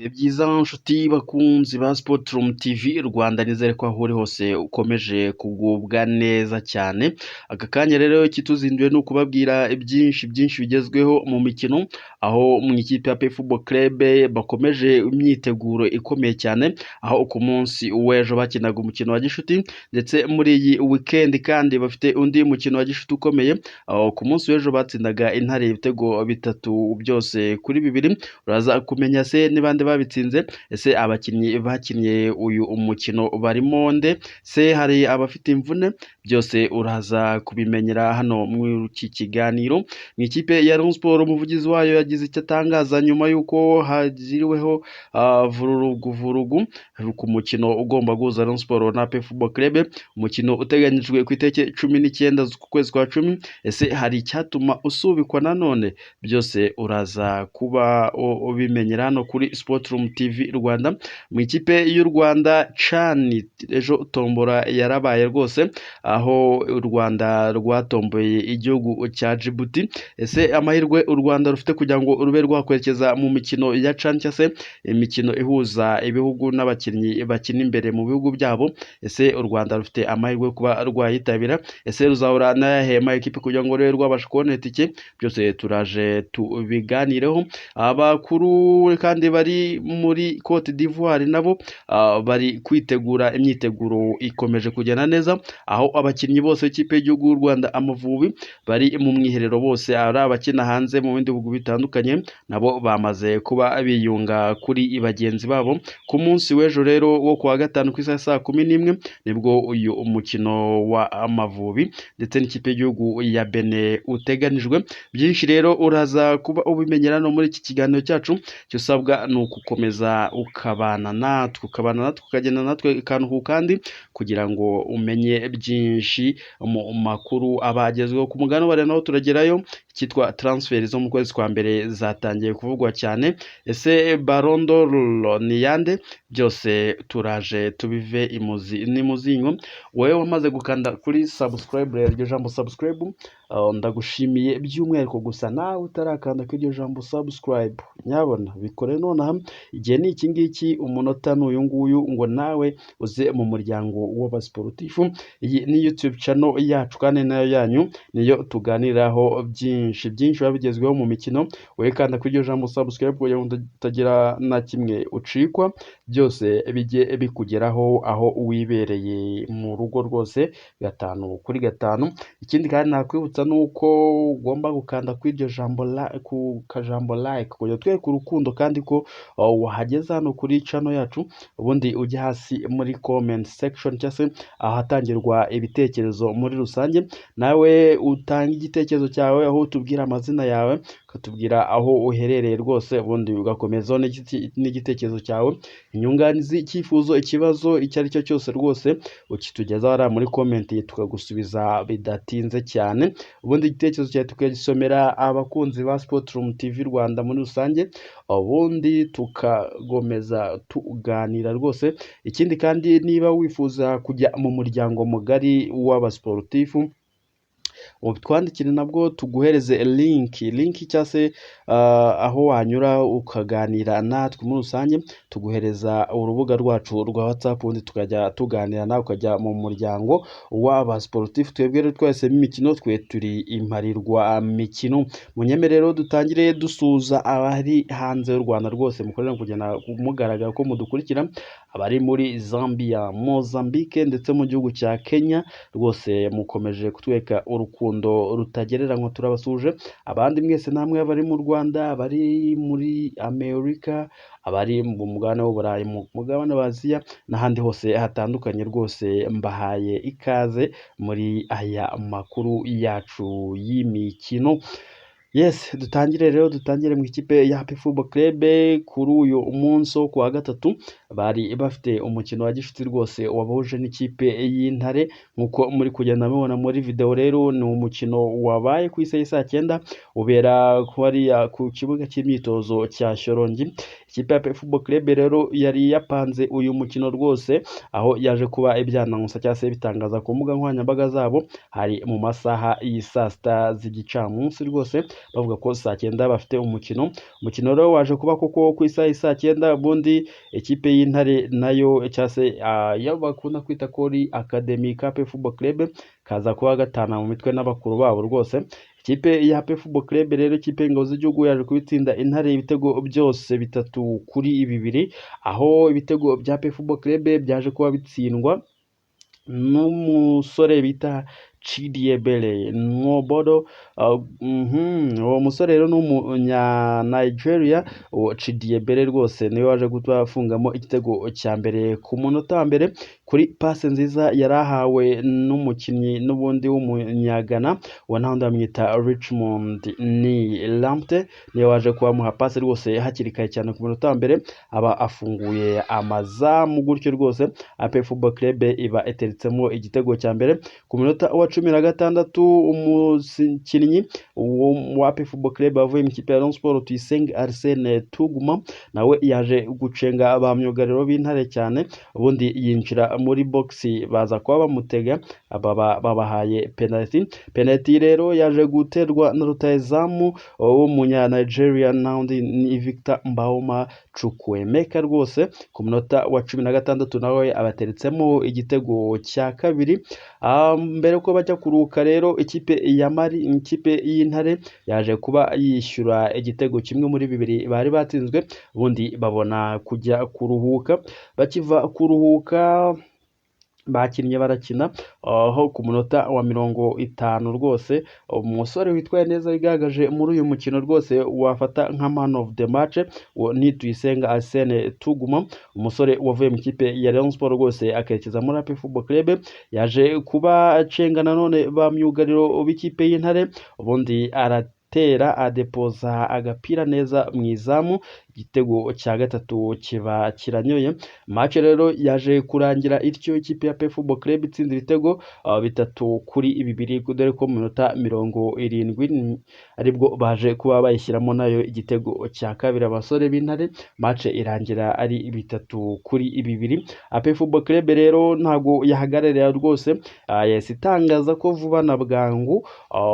Ibihe byiza nshuti bakunzi ba Spotrum TV Rwanda, nizere ko aho uri hose ukomeje kugubwa neza cyane. Aka kanya rero ikituzinduye ni ukubabwira byinshi byinshi bigezweho mu mikino, aho mu ikipe ya Football Club bakomeje imyiteguro ikomeye cyane, aho ku munsi w'ejo bakinaga umukino wa gishuti, ndetse muri iyi weekend kandi bafite undi mukino wa gishuti ukomeye, aho ku munsi w'ejo batsindaga Intare ibitego 3-2. Uraza kumenya se ni bande babitsinze? Ese abakinnyi bakinnye uyu mukino barimo nde? Se hari abafite imvune? Byose uraza kubimenyera hano muri iki kiganiro. Mu ikipe ya Rayon Sports, umuvugizi wayo yagize icyo atangaza nyuma y'uko hagiriweho vurugu ku mukino ugomba guhuza Rayon Sports na APR Football Club, umukino uteganyijwe ku itariki 19 z'ukwezi kwa 10. Ese hari icyatuma usubikwa nanone? Byose uraza kuba ubimenyera hano kuri Spotrum TV Rwanda. Mu ikipe y'u Rwanda CHAN, ejo tombora yarabaye rwose, aho u Rwanda rwatomboye igihugu cya Djibouti. Ese amahirwe u Rwanda rufite kugira ngo rube rwakwerekeza mu mikino ya CHAN, cyangwa se imikino ihuza ibihugu n'abakinnyi bakina imbere mu bihugu byabo, ese u Rwanda rufite amahirwe yo kuba rwayitabira? Ese ruzahura n'ayahe ma ekipe kugira ngo rube rwabasha kubona itike? Byose turaje tubiganireho. Abakuru kandi bari muri Cote d'Ivoire nabo bari kwitegura, imyiteguro ikomeje kugenda neza, aho abakinnyi bose b'ikipe y'igihugu y'u Rwanda Amavubi bari mu mwiherero bose, ari abakina hanze mu bindi bihugu bitandukanye nabo bamaze kuba biyunga kuri bagenzi babo. Ku munsi w'ejo rero wo kuwa gatanu ku isaha ya saa 11 nibwo uyu mukino wa Amavubi ndetse n'ikipe y'igihugu ya Benin uteganijwe. Byinshi rero uraza kuba ubimenyera no muri iki kiganiro cyacu. Icyo usabwa ni ugukomeza ukabana natwe, ukagenda natwe akantu ku kandi kugira ngo umenye byinshi mu makuru aba agezweho ku mugabane wa naho turagerayo. Icyitwa transfer zo mu kwezi kwa mbere zatangiye kuvugwa cyane. Ese Ballon d'Or ni yande? Byose turaje tubive imuzi n'imuzingo. Wowe wamaze gukanda kuri subscribe rero, iryo jambo subscribe, ndagushimiye by'umwihariko. Gusa nawe utarakanda kuri iryo jambo subscribe, nyabona bikore nonaha. Igihe ni iki ngiki, umunota ni uyu nguyu, ngo nawe uze mu muryango w'abasiporutifu. Iyi ni YouTube channel yacu kandi nayo yanyu, niyo tuganiraho byinshi byinshi biba bigezweho mu mikino. Wowe kanda kuri iryo jambo subscribe kugira ngo utagira na kimwe ucikwa, byose bijye bikugeraho aho wibereye mu rugo rwose, 5 kuri 5. Ikindi kandi nakwibutsa ni uko ugomba gukanda kuri iryo jambo ku kajambo like kugira twereke urukundo kandi ko wahageze hano kuri channel yacu. Ubundi ujye hasi muri comment section, cyangwa se ahatangirwa ibitekerezo muri rusange, nawe utange igitekerezo cyawe, aho utubwira amazina yawe, ukatubwira aho uherereye rwose, ubundi ugakomezaho n'igitekerezo cyawe, inyunganizi, icyifuzo, ikibazo icyo ari cyo cyose rwose ukitugezaho hariya muri comment, tukagusubiza bidatinze cyane. Ubundi igitekerezo cyawe tukagisomera abakunzi ba Spotrum TV Rwanda muri rusange, ubundi tukagomeza tuganira rwose. Ikindi kandi, niba wifuza kujya mu muryango mugari w'abasiporutifu, utwandikire nabwo tuguhereze link cyangwa se aho wanyura ukaganira natwe muri rusange. Tuguhereza urubuga rwacu rwa WhatsApp, ubundi tukajya tuganira nawe ukajya mu muryango w'abasiporutifu. Twebwe rero twahisemo imikino, twe turi imparirwa mikino. Munyemerero dutangire dusuhuza abari hanze y'u Rwanda rwose, mukorera kugenda mugaragara ko mudukurikira, abari muri Zambia, Mozambique ndetse mu gihugu cya Kenya. Rwose mukomeje kutwereka urukundo rutagereranywa, turabasuhuje. Abandi mwese namwe, abari mu Rwanda, abari muri Amerika, abari mu mugabane w'Uburayi, mu mugabane wa Aziya n'ahandi hose hatandukanye, rwose mbahaye ikaze muri aya makuru yacu y'imikino. Yes, dutangire rero, dutangire mu ikipe ya Happy Football Club. Kuri uyu munsi wo kuwa gatatu bari bafite umukino wa gishuti rwose wabahuje n'ikipe y'Intare, nk'uko muri kugenda mubibona muri video. Rero ni umukino wabaye ku isaha y'i saa 9, ubera hariya ku kibuga cy'imyitozo cya Shyorongi. Ikipe ya APR Football Club rero yari yapanze uyu mukino rwose, aho yaje kuba ibyanangusa cyangwa se bitangaza ku mbuga nkoranyambaga zabo, hari mu masaha y'i saa 6 z'igicamunsi rwose, bavuga ko saa 9 bafite umukino. Umukino rero waje kuba koko ku isaha y'i saa 9. Ubundi ikipe y'Intare nayo, cyangwa se iyo bakunda kwita ko ari Academy ka APR Football Club, kaza kuba gatana mu mitwe n'abakuru babo rwose. Ikipe ya APR Football Club rero, ikipe y'ingabo z'igihugu, yaje kubitsinda Intare ibitego byose 3-2, aho ibitego bya APR Football Club byaje kuba bitsindwa n'umusore bita Chidiebere Nwobodo. Uwo musore rero ni umunya Nigeria. Uwo Chidiebere rwose niwe waje guhita afungamo igitego cya mbere ku munota wa mbere, kuri pase nziza yari ahawe n'umukinnyi n'ubundi w'umunyagana, uwo nta wundi bamwita Richmond Nii Lamptey, niwe waje kuba amuha pase rwose hakiri kare cyane ku munota wa mbere, aba afunguye amazamu gutyo rwose. APR Football Club iba iteretsemo igitego cya mbere. Ku munota wa 16, umukinnyi wa APR Football Club wavuye mu ikipe ya Rayon Sports, Tuyisenge Arsene Tuguma, nawe yaje gucenga ba myugariro b'Intare cyane, ubundi yinjira muri box, baza kuba bamutega, baba babahaye penalty. Penalty rero yaje guterwa na rutahizamu w'umunya Nigeria, n'undi ni Victor Mbaoma Chukwuemeka rwose. Ku munota wa 16 nawe abateretsemo igitego cya kabiri. Mbere ko bajya kuruhuka rero, ikipe ya Mari, ikipe y'Intare yaje kuba yishyura igitego kimwe muri bibiri bari batsinzwe, ubundi babona kujya kuruhuka. Bakiva kuruhuka bakinnye barakina, aho ku munota wa 50 rwose umusore witwaye neza wigaragaje muri uyu mukino rwose wafata nka man of the match, uwo ni Tuyisenga Arsene Tuguma, umusore wavuye mu ikipe ya Rayon Sports rwose akerekeza muri APR Football Club. Yaje kuba acenga nanone ba myugariro b'ikipe y'Intare, ubundi aratera adepoza agapira neza mu izamu, igitego cya gatatu kiba kiranyoye. Match rero yaje kurangira ityo, ikipe ya APR Football Club itsinze ibitego 3-2, dore ko mu minota 70 aribwo baje kuba bayishyiramo nayo igitego cya kabiri abasore b'Intare, match irangira ari 3-2. APR Football Club rero ntabwo yahagararira rwose, yahise itangaza ko vuba na bwangu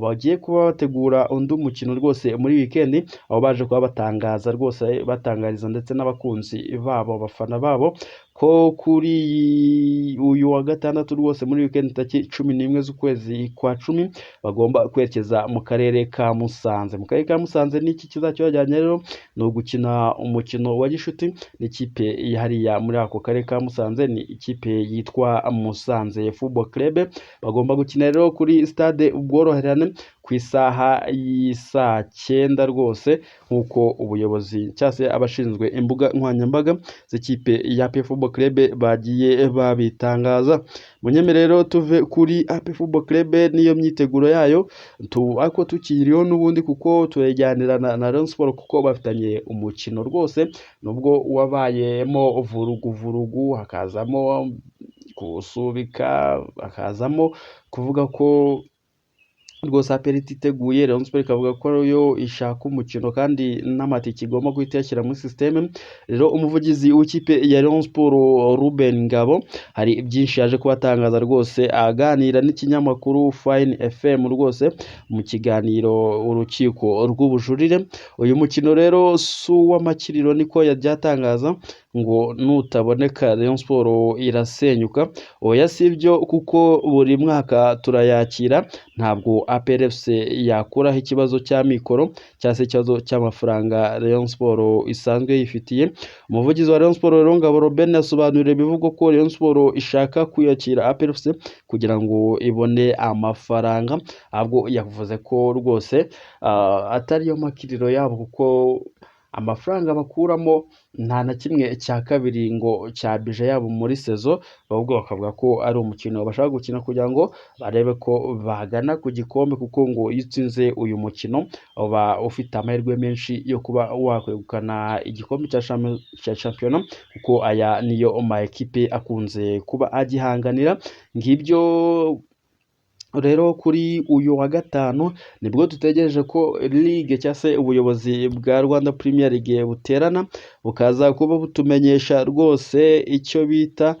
bagiye kuba bategura undi mukino rwose muri weekend, aho baje kuba batangaza rwose, batangariza ndetse n'abakunzi babo, abafana babo, ko kuri uyu wa gatandatu rwose muri weekend tariki 11 z'ukwezi kwa 10 bagomba kwerekeza mu karere ka Musanze. Mu karere ka Musanze n'iki kizakibajyanye rero ni ugukina umukino wa gishuti n'ikipe hariya muri ako karere ka Musanze, ni ikipe yitwa Musanze Football Club. Bagomba gukina rero kuri stade Ubworoherane ku isaha y'isaa 9 rwose, nk'uko ubuyobozi cyangwa se abashinzwe imbuga nkoranyambaga z'ikipe ya APR Football Club bagiye babitangaza. Munyemere rero tuve kuri APR Football Club n'iyo myiteguro yayo ariko tukiriho n'ubundi, kuko turajyanira na Rayon Sports, kuko bafitanye umukino rwose, nubwo wabayemo vurugu vurugu, hakazamo kuwusubika, hakazamo kuvuga ko rwose APR ititeguye, Rayon Sports ikavuga ko yo ishaka umukino kandi n'amatike igomba guhita iyashyira muri système. Rero umuvugizi w'ikipe ya Rayon Sports, Ruben Ngabo, hari byinshi yaje kubatangaza rwose aganira n'ikinyamakuru Fine FM rwose mu kiganiro Urukiko rw'Ubujurire. Uyu mukino rero si uw'amakiriro, niko yabyatangaza, ngo nutaboneka Rayon Sports irasenyuka. Oya, si byo, kuko buri mwaka turayakira. Ntabwo APR FC yakuraho ikibazo cya mikoro cyangwa se ikibazo cy'amafaranga Rayon Sports isanzwe yifitiye. Umuvugizi wa Rayon Sports rero, Ngabo Robert, yasobanuriye bivugwa ko Rayon Sports ishaka kwiyakira APR FC kugira ngo ibone amafaranga, ahubwo yavuze ko rwose atariyo makiriro yabo, kuko amafaranga bakuramo nta na kimwe cya kabiri ngo cya budget yabo muri saison, ahubwo bakavuga ko ari umukino bashaka gukina kugira ngo barebe ko bagana ku gikombe, kuko ngo iyo utsinze uyu mukino uba ufite amahirwe menshi yo kuba wakwegukana igikombe cya shampiyona, kuko aya niyo ma ekipe akunze kuba agihanganira. Ngibyo Rero kuri uyu wa gatanu nibwo dutegereje ko ligue cyangwa se ubuyobozi bwa Rwanda Premier League buterana, bukaza kuba butumenyesha rwose icyo bita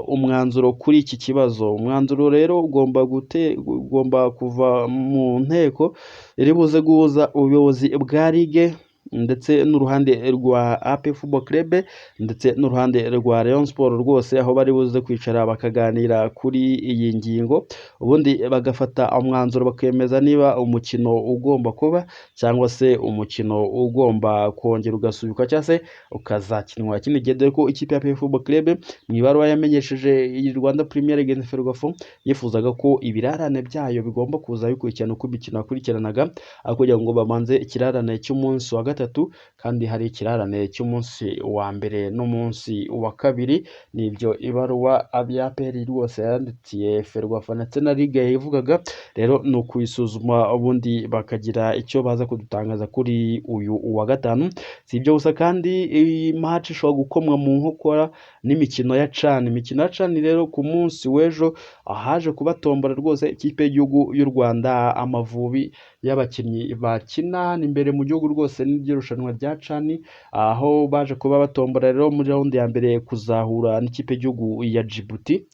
umwanzuro kuri iki kibazo. Umwanzuro rero ugomba kuva mu nteko iri buze guhuza ubuyobozi bwa ligue ndetse n'uruhande rwa APR Football Club ndetse n'uruhande rwa Rayon Sport rwose, aho bari buze kwicara bakaganira kuri iyi ngingo, ubundi bagafata umwanzuro, bakemeza niba umukino ugomba kuba cyangwa se umukino ugomba kongera ugasubikwa cyangwa se ukazakinwa kindi gihe, dore ko ikipe ya APR Football Club mu ibaruwa yamenyesheje iyi Rwanda Premier League na Ferwafa yifuzaga ko ibirarane byayo bigomba kuza bikurikirana uko imikino yakurikiranaga, aho kugira ngo babanze ikirarane cy'umunsi wa gatatu kandi hari ikirarane cy'umunsi wa mbere n'umunsi wa kabiri. Nibyo ibaruwa ya APR rwose yandikiye Ferwafa ndetse na Ligue yayivugaga. Rero ni ukuyisuzuma, ubundi bakagira icyo baza kudutangaza kuri uyu wa gatanu. Si ibyo gusa kandi, iyi match ishobora gukomwa mu nkokora n'imikino ya CHAN. Imikino ya CHAN rero, ku munsi w'ejo ahaje kuba tombora rwose, ikipe y'igihugu y'u Rwanda Amavubi y'abakinnyi bakina hano imbere mu gihugu rwose n'iryo rushanwa rya CHAN, aho baje kuba batombora rero muri round ya mbere kuzahura n'ikipe y'igihugu ya Djibouti.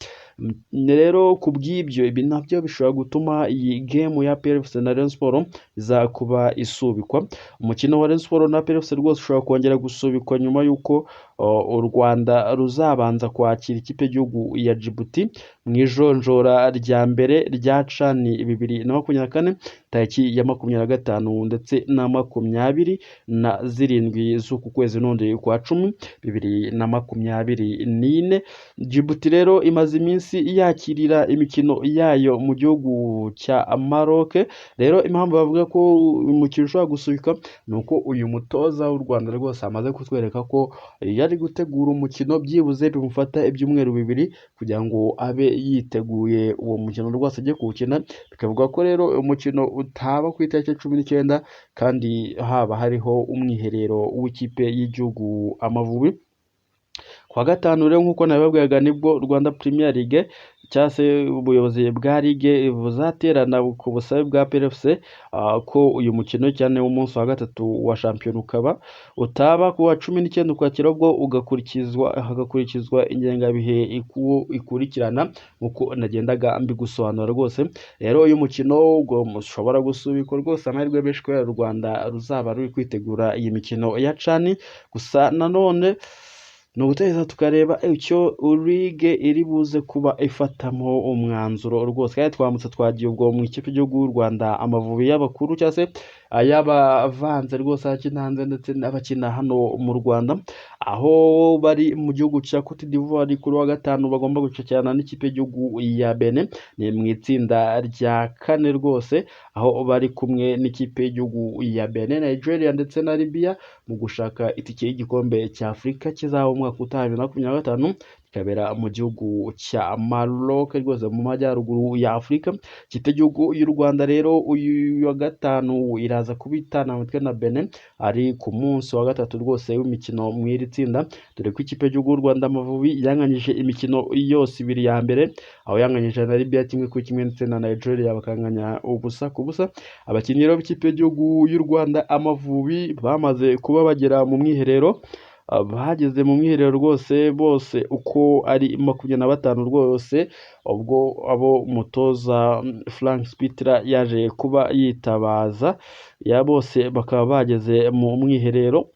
Rero ku bw'ibyo, ibi nabyo bishobora gutuma iyi game ya APR FC na Rayon Sport iza kuba isubikwa. Umukino wa Rayon Sport na APR FC rwose ushobora kongera gusubikwa nyuma y'uko u Rwanda ruzabanza kwakira ikipe y'igihugu ya Djibouti mu ijonjora rya mbere rya CHAN 2024, tariki ya 25 ndetse na 27 z'uku kwezi n'undi kwa cumi 2024. Djibouti rero imaze iminsi yakirira imikino yayo mu gihugu cya Maroc. Rero impamvu bavuga ko umukino ushobora gusubika ni uko uyu mutoza w'u Rwanda rwose amaze kutwereka ko iyo ari gutegura umukino byibuze bimufata ibyumweru 2 kugira ngo abe yiteguye uwo mukino rwose ajye kuwukina. Bikavuga ko rero umukino utaba ku itariki 19 kandi haba hariho umwiherero w'ikipe y'igihugu Amavubi. Ku wa gatanu rero, nk'uko nabibabwiraga, nibwo Rwanda Premier League cyangwa se ubuyobozi bwa ligue buzaterana ku busabe bwa APR FC ko uyu mukino cyane w'umunsi wa gatatu wa shampiyona ukaba utaba ku wa 19 Ukwakira, ubwo hagakurikizwa ingengabihe ikurikirana nk'uko nagendaga mbigusobanura rwose. Rero uyu mukino ubwo ushobora gusubikwa rwose, amahirwe menshi kubera u Rwanda ruzaba ruri kwitegura iyi mikino ya CHAN. Gusa nanone ni ugutegereza tukareba icyo ligue iri buze kuba ifatamo umwanzuro rwose. Kandi twambutse, twagiye ubwo mu ikipe y'igihugu y'u Rwanda Amavubi y'abakuru cyangwa se ay'abavanze rwose, abakina hanze ndetse n'abakina hano mu Rwanda, aho bari mu gihugu cya Cote d'Ivoire kuri wa gatanu bagomba gucakirana n'ikipe y'igihugu ya Benin. Ni mu itsinda rya kane rwose, aho bari kumwe n'ikipe y'igihugu ya Benin, Nigeria ndetse na Libya mu gushaka itike y'igikombe cya Afurika kizaba umwaka utaha 2025, kikabera mu gihugu cya Maroc rwose mu majyaruguru ya Afurika. Ikipe y'igihugu y'u Rwanda rero uyu wa gatanu iraza kubitana mitwe na Benin, ari ku munsi wa gatatu rwose w'imikino mu iri tsinda, dore ko ikipe y'igihugu y'u Rwanda Amavubi yanganyije imikino yose ibiri ya mbere, aho yanganyije na Libya 1-1 ndetse na Nigeria bakanganya 0-0. Abakinnyi rero b'ikipe y'igihugu y'u Rwanda Amavubi bamaze kuba bagera mu mwiherero, bageze mu mwiherero rwose bose uko ari 25 rwose, ubwo abo umutoza Frank Spittler yaje kuba yitabaza ya bose bakaba bageze mu mwiherero,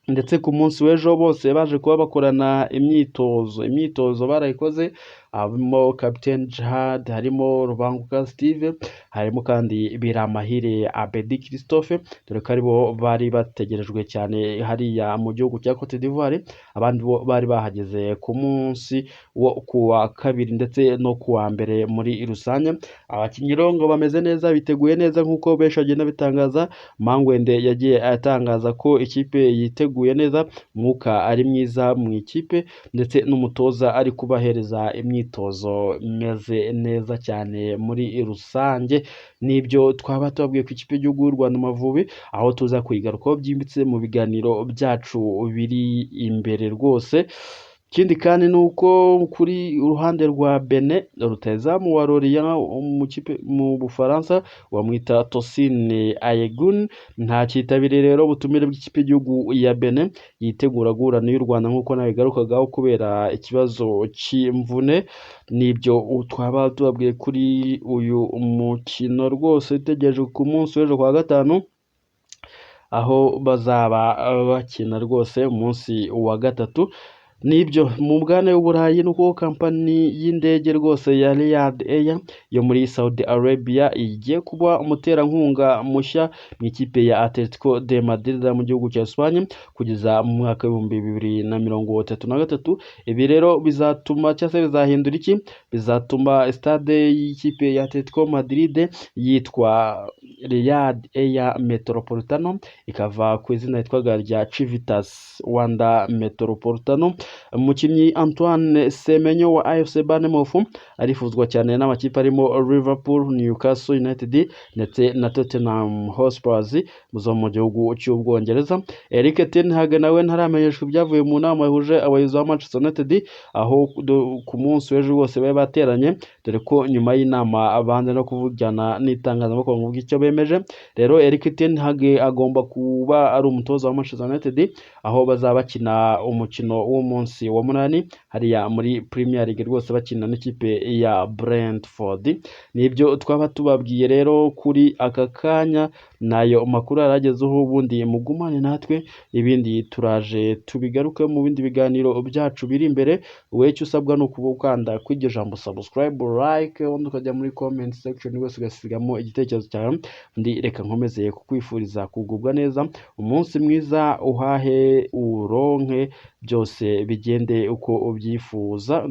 ndetse ku munsi w'ejo bose baje kuba bakorana imyitozo. Imyitozo barayikoze, harimo Captain Djihad, harimo Rubanguka Steve, harimo kandi Biramahire Abedi Christophe, dore ko aribo bari bategerejwe cyane hariya mu gihugu cya Cote d'Ivoire. Abandi bo bari bahageze ku munsi wo ku wa kabiri ndetse no ku wa mbere muri rusange. Abakinnyi rero ngo bameze neza, biteguye neza nk'uko benshi bagenda bitangaza. Mangwende yagiye atangaza ko ikipe yiteguye neza, umwuka ari mwiza mu ikipe, ndetse n'umutoza ari kubahereza imyitozo imeze neza cyane muri rusange. Nibyo twaba tubabwiye ku ikipe y'igihugu y'u Rwanda Amavubi, aho tuza kuyigarukaho byimbitse mu biganiro byacu biri imbere rwose. Ikindi kandi ni uko kuri uruhande rwa Benin, rutahizamu wa Lorient mu kipe mu Bufaransa bamwita Tosin Aiyegun ntakitabiriye rero ubutumire bw'ikipe y'igihugu ya Benin yitegura guhura n'iy'u Rwanda nk'uko nabigarukagaho kubera ikibazo cy'imvune. Nibyo twaba tubabwiye kuri uyu mukino rwose utegerejwe ku munsi w'ejo kuwa gatanu, aho bazaba bakina rwose umunsi wa gatatu. Nibyo mu mugabane w'Uburayi ni uko kampani y'indege rwose ya Riyadh Air yo muri Saudi Arabia igiye kuba umuterankunga mushya mu ikipe ya Atletico de Madrid mu gihugu cya Espagne kugeza mu mwaka w'2033. Ibi rero bizatuma cyangwa se bizahindura iki? Bizatuma stade y'ikipe ya Atletico Madrid yitwa Riyadh Air Metropolitano, ikava ku izina yitwaga rya Civitas Wanda Metropolitano. Umukinnyi Antoine Semenyo wa AFC Bournemouth arifuzwa cyane n'amakipe arimo Liverpool, Newcastle United ndetse na Tottenham Hotspur zo mu gihugu cy'Ubwongereza. Erik ten Hag nawe ntaramenyeshwa ibyavuye mu nama yahuje abayobozi ba Manchester United, aho ku munsi w'ejo bose bari bateranye, dore ko nyuma y'inama banze no kuvugana n'itangazamakuru ngo bavuge icyo bemeje. Rero Erik ten Hag agomba kuba ari umutoza wa Manchester United aho bazaba bakina umukino w'umunsi wa munani hariya muri Premier League rwose bakina n'ikipe ya Brentford. Nibyo twaba tubabwiye rero kuri aka kanya, nayo makuru yaragezeho, ubundi mugumane natwe, ibindi turaje tubigaruke mu bindi biganiro byacu biri imbere. Wowe icyo usabwa ni ukuba ukanda kuri iryo jambo subscribe, like, ubundi ukajya muri comment section wese ugasigamo igitekerezo cyawe. Undi reka nkomeze kukwifuriza kugubwa neza, umunsi mwiza, uhahe uronke, byose bigende uko ubyifuza.